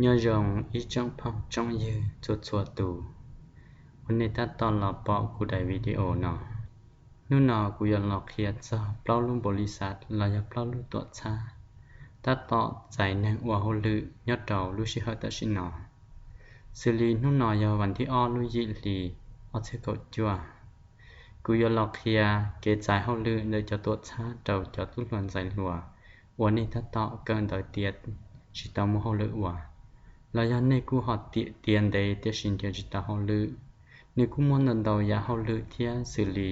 Nyob zoo ib tsoom phooj tsoom ywg txhua txhua tus uas nej tab tom los pom kuv daim video no. Hnub no kuv yuav los qhia txog plaub lub npaum li xav los yog plaub lub tuam txhab tab tom txais neeg ua hauj lwm nyob rau lub sij hawm tam sim no. Xws li hnub no yog vas thib ob lub yim hli ob txhiab kaum cuaj, kuv yuav los qhia kev txais hauj lwm ntawm cov tuam txhab rau cov tub hluas ntxhais hluas uas nej tab tom kawm ntawv tiav tsis tau muaj hauj lwm ua, los yog nej kuj ho tiav ntev tiam sis nrhiav tsis tau hauj lwm. Nws kuj muaj ntau ntau yam hauj lwm thiab, xws li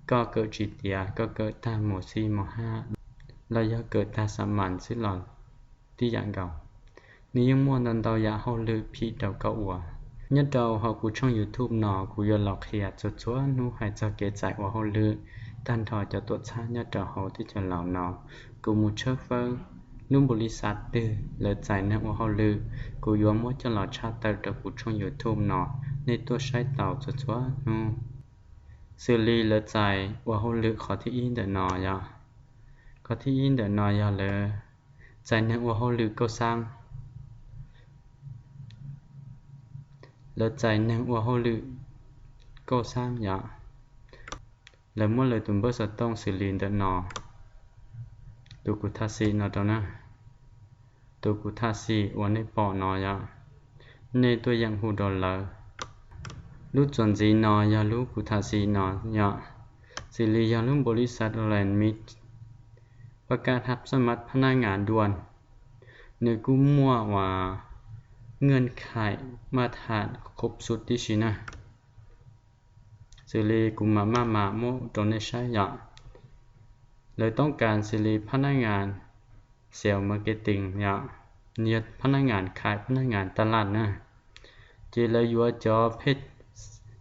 koj kawm tsis tiav, koj kawm tag mos xij mos haj, los yog kawm tag xa mas xwb los tib yam nkaus, nws yeej muaj ntau ntau yam hauj lwm phim rau koj ua. Nyob rau hauv kuv tshooj YouTube no kuv yuav los qhia txhua txhua hnub hais txog kev txais ua hauj lwm tag nrho cov tuam txhab nyob rau hauv teb chaws Laus no. Kuv mus tshawb fawb lub npaum li xav twg, lawv txais neeg ua hauj lwm, kuv yuav muab coj los tshaj tawm rau kuv tshooj YouTube no, nej tuaj saib tau txhua txhua hnub. Xws li lawv txais ua hauj lwm qhov thib ib ntawm no yom, qhov thib ib ntawm no yog lawv txais neeg ua hauj lwm kauj xab. Lawv txais neeg ua hauj lwm kauj xab yom. Lawv muab lawv tus npawb xov tooj xws li ntawm no, tus kuv tham xim no rau na, tus kuv tham xim uas nej pom no yom, nej tuaj yeem hu rau lawv. Lub txuas ntxiv no yog lub kuv tham xim no yom, xws li yog lub npaum li xav Orient Mid, pab kab hab xab mab phab nab ngas duaj, nws kuj muaj uas ngwj khaim maj tham khob xub tib si na. Xws li kuv mam maj mam muab rau nej saib yom. Lawv toob kas xws li phab nab ngas sales marketing yom, yog phab nab ngas khais, phab nab ngas taj laj na. Ces lawv yuav cov phej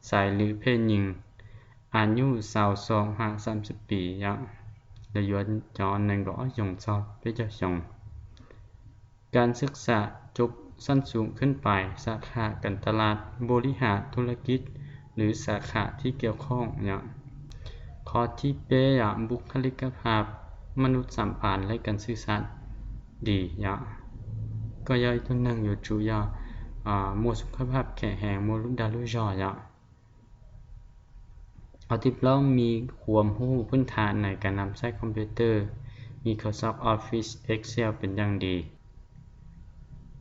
xais lwm phej nyees, a nyuj xaus xoo ha xam xab pis yom, lawv yuav cov nees nkaum ob xyoos txog peb caug xyoo. Kas xwb xam cov xab xum khwb pais, xa kham kas tas las, npaum li ham thu la kij, lwm xa kham thib kiav khooj yom. Qhov thib peb yog npub khab lij kab phaj, maj nub xam phas lej kas xwb xam dis yom. Koj yog ib tug neeg yuav tsum yog muaj xub khab phaj kheem heev, muaj lub dag lub zog yom. Qhov thib plaub mi khuam huj phwb tham nais kas nam xaib computer, Microsoft Office, Excel pes ncaaj dis.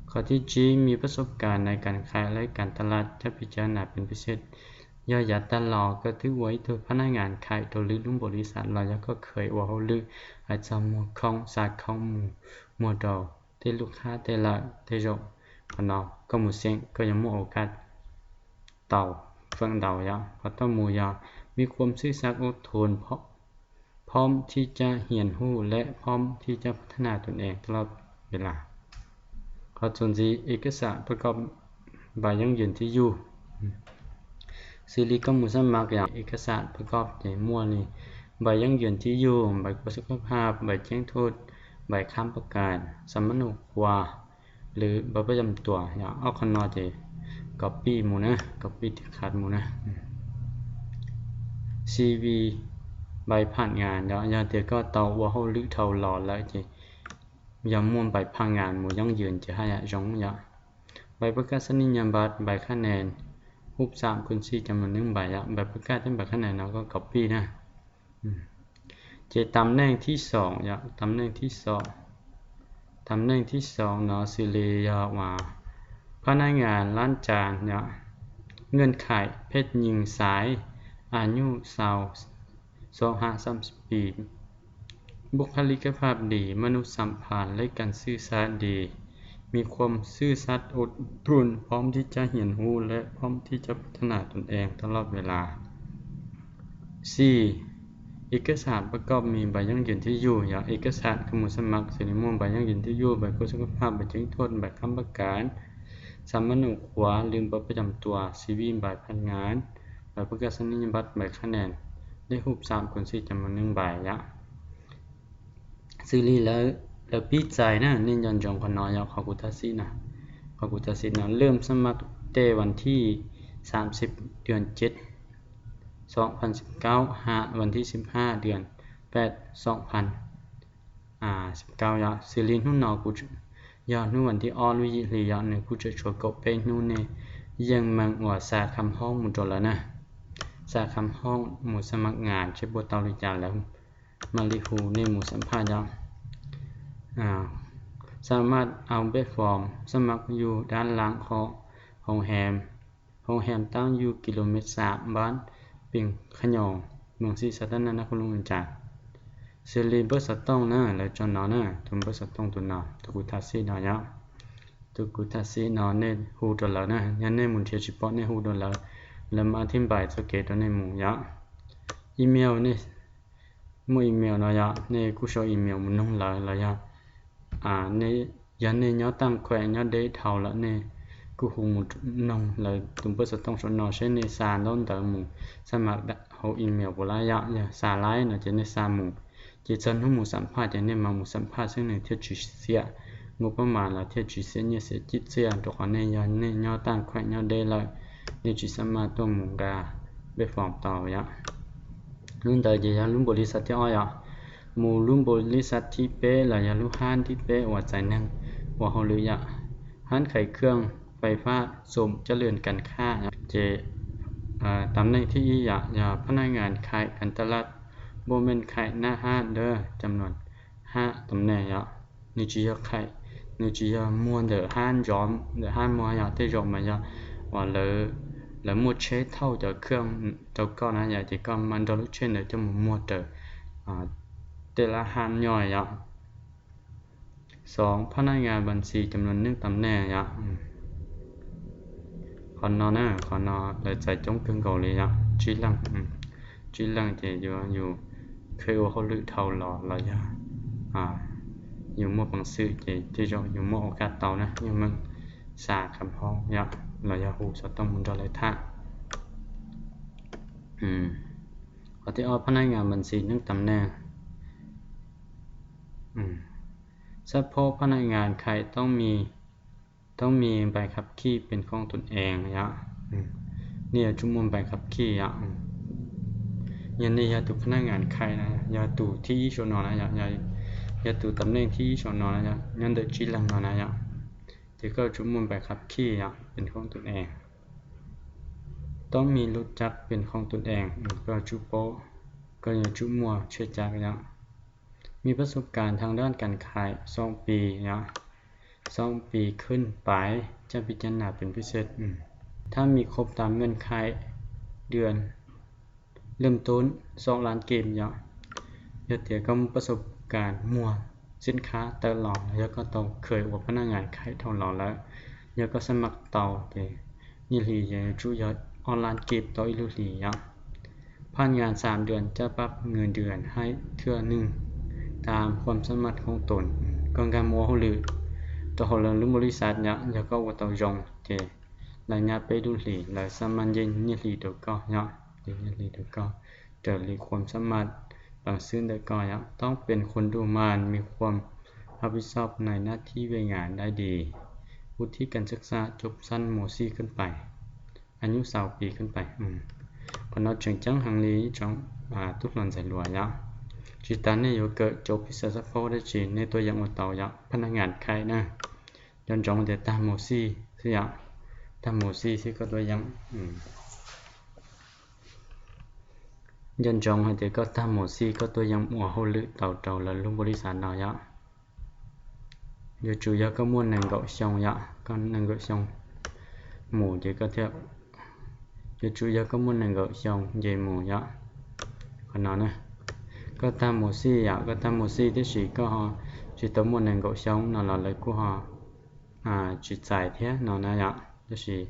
Qhov thib tsib mi pab xob kas nais kas khais lej kas tas las cab pis cab nas pes pis xej, yog yav tag los koj twb ua ib tug phab nab ngas khais rau lwm lub npaum li xav los yog koj kheev ua hauj lwm hais txog muag khoom xa khoom mus muag rau tej lub qhab tej lawm tej zaum, qhov no koj mus xeem koj yuav muaj ua kaj tau feem ntau yom. Qhov thib mus yog mi khuam xwb xam ua thun, phom thib cab hias huj lej phom thib cab phab thab nas tus ees taj loj ve las. Qhov txuas ntxiv ib kas xam pab koj npais yeeb yws thib yug, xws li koj mus xab mas yog ib kas xam pab koj ces muaj li npais yeeb yws thib yug, npais kua xub khab phaj, npais ceeb thuj, npais khab pab kas, xam mab num khuas, lwm npais pab yam tuas yom. Ob qhov no ces copy mus na, copy thiab qhav mus na. CV, npais phaj ngas yom, yog tias koj tau ua hauj lwm dhau los lawm ces yog muaj npais phaj ngas mus yeeb yws ces haj yam zoo yom. Npais pab kaj xab nij nyas npab, npais khab nes, hub xam kun xij cov mus neeb npais yom, npais pab kaj thiab npais khab nes no koj copy na. Ces tam neej thib xoom yom, tam neej thib xoom, tam neej thib xoom no xws li yog uas phab nab ngas lab cas yom, ngwj khaim phej nyees xaiv, a nyuj xaus xoo ha xam xab pis, npub khab lij kab phaj dis, mab nub xam phas, lej kas xwb xav dis, mi khuam xwb xav ua thun, phom thib cab hias huj lej phom thib cab phab thab nas tus ees taj loj ve las. Xij, ib kas xam pab koj mi npais yeeb yws thib yug yog ib kas xam koj mus xab mas xws li muaj npais yeeb yws thib yug, npais kua xub khab phaj, npais ceeb thuj, npais khab pab kas, xam mab num khuas, lwm npais pab yam tuas, CV npais phaj ngas, npais pab kaj xab nij nyas npab, npais khab nes, lej hub xam kun xij cov mus neeb npais yom. Xws li lawv pib txais na, nej nco ntsoov qhov no yog qhov kuv tham xim no, qhov kuv tham xim no เริ่มสมัคร ตั้งแต่วันที่ สามสิบ เดือน เจ็ด สองพันสิบเก้า หา วันที่ สิบห้า เดือน แปด สองพันสิบเก้า yom. Xws li hnub no kuv Yog hnub vas thib ob lub yim hli yom, nws kuj tseem tshuav kaum peb hnub, nej yeej meem uas xa kham hoob mus rau lawv na. Xa kham hoob mus xa mam nga seb puas tau li cas lawv mam li hu nej mus xam phaj yom. Xa maj au npej fom, xa maj yug dab laam ho hoo heem, hoo heem taab yug kilomet xam npab pees kha nyoos, moos xij xa tab naj nab khuj lub ua cas. Xws li npawb xov tooj na, lawv tso no na, tus npawb xov tooj tus no, tus kuv tham xij no yom. Tus kuv tham xij no nej hu rau lawv na, yog nej mus nrhiav tsis pom nej hu rau lawv, lawv mam thib npais txoj kev rau nej mus yom. Email, nej muaj email no yom, nej kuj sau email mus noog lawv los yog, yog nej nyob taaj khuem nyob deb dhau lawm nej kuj hu mus noog lawv tus npawb xov tooj saum no seb nej xa ntaub ntawv mus, xa mam hauv email puas laib yom. Yog xa laib no ces nej xa mus, ces txog hnub mus xam phaj ces nej mam mus xam phaj xwb, nws thiaj tsis xiam nqua pab mas los thiaj tsis xiam nyiaj xiam txiaj, rau qhov nej yog nej nyob taaj khuem nyob deb lawm, nej tsis xa maj tuaj mus nqa npej fom tau yom. Lub ntawd ces yog lub npaum li xav thib ob yom. Mus lub npaum li xav thib peb los yog lub hab thib peb uas txais neeg ua hauj lwm yom. Hab khais khwj fais faj xom coj lwm kas khaj yom. Ces tam neej thib ib yom, yog phab naj ngas khais kas tas laj, npauj meej khais naj hab dawb cam nuam hab tam neej yom. Nws tsis yog khais, nws tsis yog muag ntawm hab ntsos ntawm hab muag yom, tej zaum mas yog uas lawv muaj tsheb thauj cov khwj rau koj na yom, ces koj mam nrog lub tsheb ntawd coj mus muag raws tej laj hab nyob yom. Xoov phab naj ngas npas xis cam nuam neej tam neej yom. Qhov no na, qhov no lawv txais coob kawg nkaus li yom, tsib leej. Tsib leej ces yuav yus kheev ua hauj lwm dhau los los yog yus muaj peev xwm ces tej zaum yus muaj ua kaj tau na, yeej meem xa kham hoob yom, los yog hu xov tooj mus nrog lawv tham. Qhov thib ob phab naj ngas npas xis neej tam neej. Xab phob phab naj ngas khais toob mis npais khab khij pes khoob tun ees yom. Nej yuav tsum muaj npais khab khij yom. Yog nej yog tus phab naj ngas khais na, yog tus thib ib saum no na yom, yog tus tam neej thib ib saum no na yom, nyob ntawm tsib leeg no na yom, ces koj yuav tsum muaj npais khab khij yom, pes khoob tun ees. Toob mis lub cab pes khoob tun ees, koj yuav tsum paub, koj yuav tsum muaj tsheb cab yom. Mi pab xub kas thav dab kas khais xoom pis yom, xoom pis khwj pais caj pis caj nas pes pib xwb. Thab mis khob tam ngas khais dwm lwm tub xoom lab kem yom. Yog tias koj muaj pab xub kas muag xib khab tawm los, yog koj tau kheev ua phab naj ngas khais dhau los lawm, yog koj xab maj tau ces nyiaj hli yuav tsum yog ob lab kem tau ib lub hlis yom. Phab naj ngas xam dwm caj pab nws dwm haib thwj neeg tam khuam xab maj khoob toos, koj nkag mus ua hauj lwm rau hauv lawv lub npaum li xav yom, yog koj ua tau zoo ces lawv nyab peb lub hlis lawv xab maj yeej nyiaj hli rau koj yom, yeej nyiaj hli rau koj raws li khuam xab maj peev xwm ntawm koj yom. Toob pes khuam dub mas mis khuam hab pib xob nais nab thib ve ngas dai dis, ub thib kas xab xab cov xab mus xij khwj pais, a nyub xaus pis khwj pais. Qhov no tseem ceeb heev li ib tsoom tub hluas ntxhais hluas yom. Tsis tas nej yuav kawm cov phis xav xab phob dab tsi nej tuaj yeem ua tau yom, phab naj ngas khais na. Nco ntsoov tias tag mus xij xwb yom, tag mus xij xwb koj tuaj yeem. Nco ntsoov hais tias koj tag mus xij koj tuaj yeem ua hauj lwm tau rau lawv lub npaum li xav no yom. Yuav tsum yog koj muaj nees nkaum xyoo yom, koj nees nkaum xyoo mus ces koj thiaj, yuav tsum yog koj muaj nees nkaum xyoo nce mus yom. Qhov no na, koj tag mus xij yom, koj tag mus xij tiam sis koj ho tsis tau muaj nees nkaum xyoo no los lawv kuj ho tsis txais thiab no na yom. Tab sis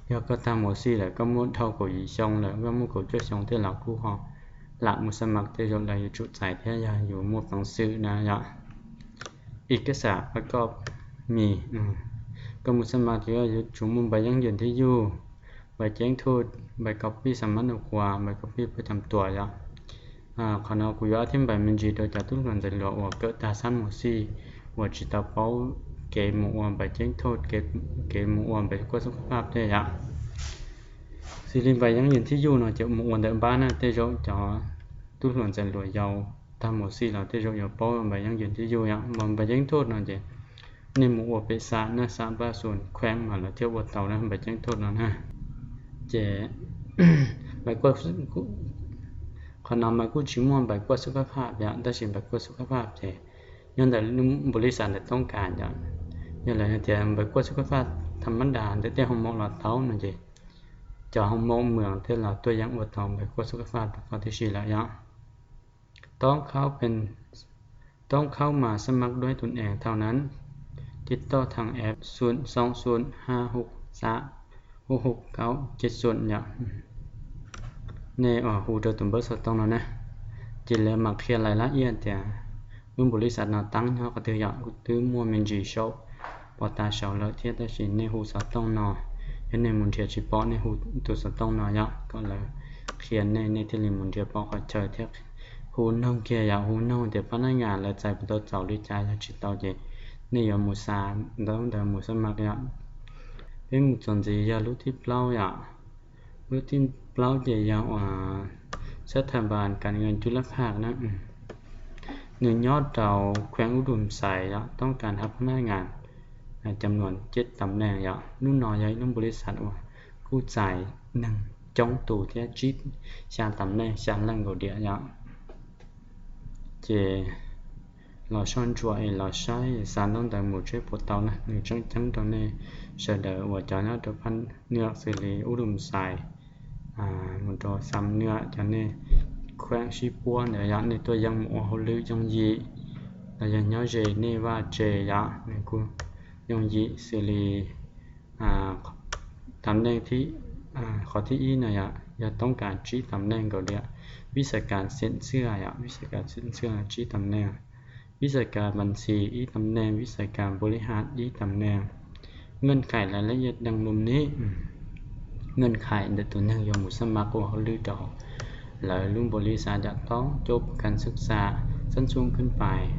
yog koj tag mus xij lawm, koj muaj dhau kaum yim xyoo lawm, koj muaj kaum cuaj xyoo thiab los kuj ho lam mus xab mas, tej zaum lawv yuav tsum txais thiab yog yus muaj peev xwm na yom. Ib kab xam pab koj mis, koj mus xab mas ces koj yuav tsum muaj npais yeeb yws thib yug, npais ceeb thuj, npais koj pij xam mab nus khuas, npais koj pij pab cam tuam yom. Qhov no kuv yuav ob thib npais me ntsis rau cov tub hluas ntxhais hluas uas kawm tag xab mus xij uas tsis tau paub kev mus ua npais ceeb thuj, kev mus ua npais kuaj xub paj tej yom. Xws li npais yeeb yws thib yug no ces mus ua ntawm npab na, tej zaum cov tub hluas ntxhais hluas yau tag mus xij los tej zaum yuav paub npais yeeb yws thib yug yom. Mas npais ceeb thuj no ces nej mus ua pem xav na, xav npaj xus khueeb mas lawv thiaj ua tau na npais ceeb thoj no na. Ces qhov no mas kuj tsis muaj npais kuaj xub kab phaj yom, tab sis npais kuaj xub kab phaj ces nyob ntawm lub npaus lis xav ntawd toob kas yom. Yog lawv tias npais kuaj xub kab phaj tham mab das ntawm tej hoo mom los tau no ces cov hoo mom mws tej los tuaj yeem ua tau npais kuaj xub kab phaj rau koj tib si lawm yom. Toob khaub mas xab mab duab tus ees thau nan, tiv toj thaj ev xu xoo xu ha hu xav hu hu kaub ceg xu yom. Nej hu rau tus npawb xov tooj no na. Ces lawv mam qhia lais lab iab tias lub npaus lis xav no tab nyob qhov twg yom, kuv twb muaj me ntsis sau pov tas saud lawm thiab, tab sis nej hu xov tooj no, yog nej mus nrhiav tsis pom nej hu tus xov tooj no yom, kom lawv qhia nej, nej thiaj li mus nrhiav pom qhov chaw thiab. Hu noog kiag yom, hu noog tias pab nab ngas lawv txais puas tau txaus li cas, yog tsis tau ces nej yuav mus xa ntawv ntawd mus xab mab yom. Peb mus txuas ntxiv yog lub thib plaub yom. Lub thib plaub ces yog uas xab thas npas kas ngas cuj lab phaj na. Nws nyob rau khueeb ub dum xais yom, toob kas hab pab nab ngas cam nuam ceb tam neeg yom. Lub no yog ib lub npaus lis xav uas kuj txais neeg coob tus thiab tsib xya tam neeg, xya leej nkaus diam yom. Ces los soj ntsuam es los saib xa ntaub ntawv mus seb puas tau na. Nws tseem ceeb rau nej sawv daws uas cov nyob rau phab nwam xws li ub dum xais mus rau xam nwam, cov nej khueeb sib puab ntawd yom, nej tuaj yeem mus ua hauj lwm yooj yim los yog nyob ze nej vaj tse yom, nws kuj yooj yim xws li tam neej, qhov thib ib no yog toob kas tsib tam neej nkaus diam. Vib xas kas xeem xwj yom, vib xas kas xeem xwj tsib tam neej, vib xas kas npas xis ib tam neej, vib xas kas npaus lis xav ib tam neej. Nkeej khais lais lab iab deej lum ni. Nkeej khais ntawm tus neeg yuav mus xab mab ua hauj lwm rau lawv lub npaus lis xav yom: toob cub kas xwb xas xab xub kub pais,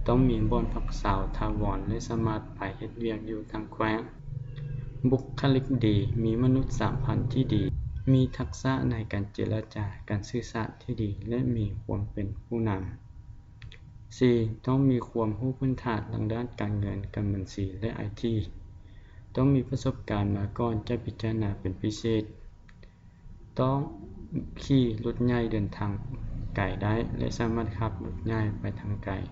toob mis npoj phaj xaus tha voos lej xab mab pais hib viaj yug taab khueeb, npuj khab lis dis mis mab nub xam pham thib dis, mis thab xab nais kas cev laj cas kas xwb xas thib dis lej mis khuam pees pub nam. Xis, toob mis khuam hub pwb tham leej dab kas nkees kas npas xis lej ai thij, toob mis pab xob kas mas koj caj pis caj nas pees pib xej. Toob khij lub nyaij dej thav kais daib lej xab mab khab lub nyaij pais thav kais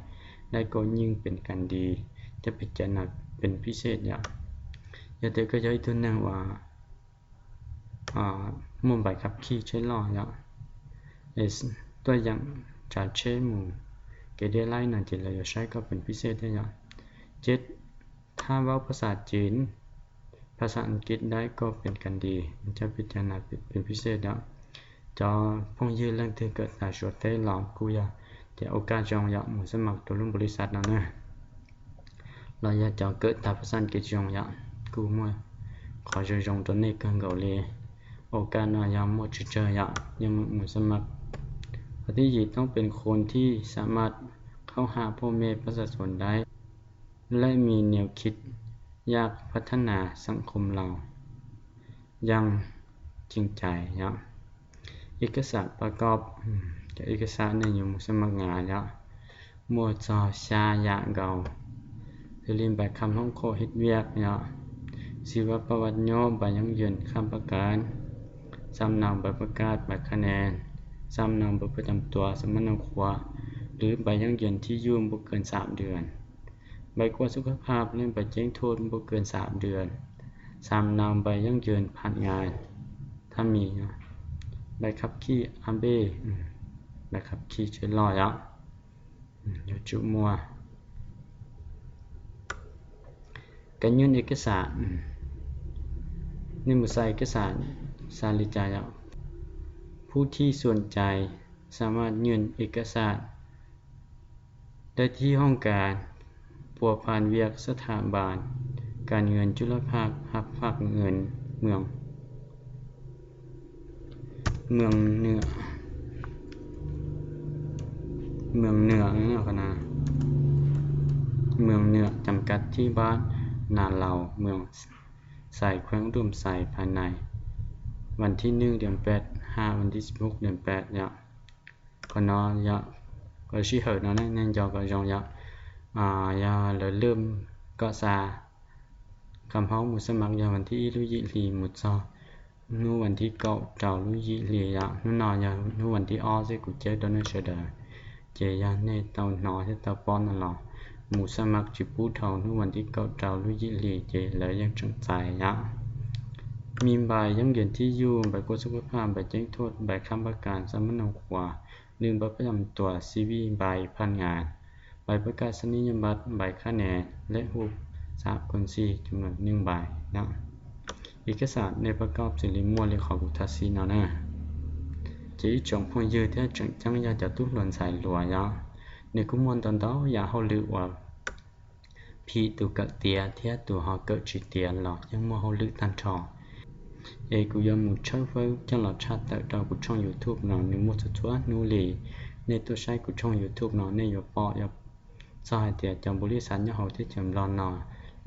daib koj nyeej pees kas dis, caj pis caj nas pees pib xej yom. Yog tias koj yog ib tug neeg uas muaj npais khab khij tsheb loj yom, tuaj yeem tsav tsheb mus kev deb laib no ces lawv yuav saib koj pees pib xej thiab yom. Ceb, thab vaub phas xas cev, phas xas as kiv daib koj pees kas dis, caj pis caj nas pees pib xej yom. Cov phooj ywg leej twg kawm tas Suav teb los kuj yog tias ua kaj zoo yom, mus xab mas rau lub npaus lis xav no na. Los yog cov kawm tas phas xas as kiv zoo yom, kuj muaj qhov zoo zoo rau nej kawg nkaus li. Ua kaj no yog muaj tsawg tsawg yom, yeej mus xab mas. Qhov thib yim, toob pees khun thij xam mab khaub ha phoj mej pab xas xuas daib lej mis nias khiv yaj phab thab nas xeem khum laus yeej ceeb cai yom. Ib kaj xav pab koj, cov ib kaj xav nej yuav mus xab mas ngas yom, muaj txog xya yam nkaus, xws li npais kham hloob khoj hib viaj yom, xis vaj paj vaj nyob npais yeeb yws khaj paj kas, xam nau npais paj kaj npais khaj nes, xam nau npais paj cam tuas xam mab nau qhuav, lwm npais yeeb yws thib yuj npuj kawg xam dws, npais kuaj xub khab phaj lej npais ceeb thuj npuj kawg xam dws, xam nau npais yeeb yws phaj ngas, thab mis, npais khab khij ab npej, npais khab khij tsheb loj yom, yuav tsum muaj. Kev nyuj ib kaj xav, nej mus xa ib kaj xav xa li cas yom? Phub thij xuam cai, xam mab nyuj ib kaj xav, dai thij hooj kas, pua phaj viaj xab tham npas, kas nws cuj lab phaj hab phaj nws, mws, mws nwm, mws nwm, mws nwm cam kav thib npab, nas laus, mws xais khueeb dum xais phaj nais, vas thib nwj diam peb ha vas thib xib hub diam peb yom. Qhov no yog, qhov sij hawm no nej nco kom zoo yom, yog lawv lwj kom xa qhov hmoob mus xab mav yog vas thib ib lub yim hli mus txog hnub vas thib kaum rau lub yim hli yom. Hnub no yog hnub vas thib ob xwb, kuv ceeb rau nej sawv daws, ces yog nej tau hnov thiab tau paub no los mus xab mav tsis pub dhau hnub vas thib kaum rau lub yim hli ces lawv yeej tseem txais yom. Mi npais yoob yas thib yug, npais kua xub pab phaj, npais ceeb thuaj, npais khab npab kas, xab mab noog quas, lwm npais pab yam tuam, xib vij npais phaj nas, npais pab kaj xab nib nyaj npab, npais khab nes lej hu xab kua xij, cov neeg npais yom. Ib kab xam nej pab koj xws li muaj li qhov kuv tham xij no na. Ces ib tsoom phooj ywg thiab tseem ceeb yog cov tub hluas ntxhais hluas yom, nws kuj muaj ntau ntau yam hauj lwm uas phim tus kawm tiav thiab tus ho kawm tsis tiav los yeej muaj hauj lwm tag nrho. Es kuv yuav mus tshawb fawb coj los tshaj tawm rau kuv tshooj YouTube no, nws muaj txhua txhua hnub li. Nej tuaj saib kuv tshooj YouTube no nej yuav pom yuav txog hais tias cov npau lis xav nyob hauv teb chaws Nplog no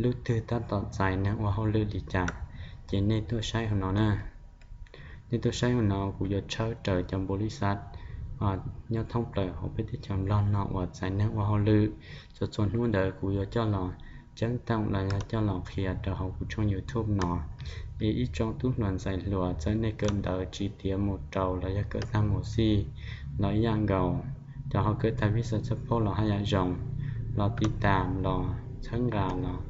lub twg tab tom txais neeg ua hauj lwm li cas, ces nej tuaj saib hauv no na. Nej tuaj saib hauv no kuv yuav tshawb raws cov npau lis xav nyob thoob plaws hauv peb teb chaws Nplog no uas txais neeg ua hauj lwm. Txhua txhua hnub ntawd kuv yuav coj los ceeb toom los yog coj los qhia rau hauv kuv tshooj YouTube no. Es ib tsoom tub hluas ntxhais hluas, txawm nej kawm ntawv tsis tiav mus rau los yog kawm tag mus xij los ib yam nkaus, cov ho kawm tag vij xav txhawb paub los haj yam zoo, los tiv tam los txhawb nqa los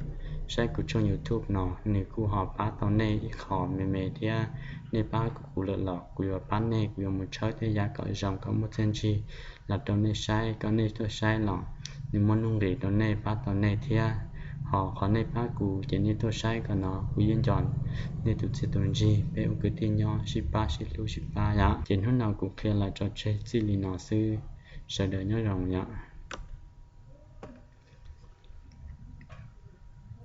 saib kuv tshooj YouTube no, nws kuj ho pab tau nej ib qho me me thiab. Nej pab kuv lawm los kuv yuav pab nej, kuv yuav mus tshawb tej yam kom zoo kom muaj txiaj ntsig los rau nej saib, kom nej tuaj saib los nws muaj nuj nqis rau nej, pab tau nej thiab. Ho qhov nej pab kuv ces nej tuaj saib ko no kuv yeej nco nej tus txiaj tus ntsig, peb ua kwv tij nyob sib pab sib hlub sib pab yom. Ces hnub no kuv qhia los tso tseg txij li no xwb, sawv daws nyob zoo yom.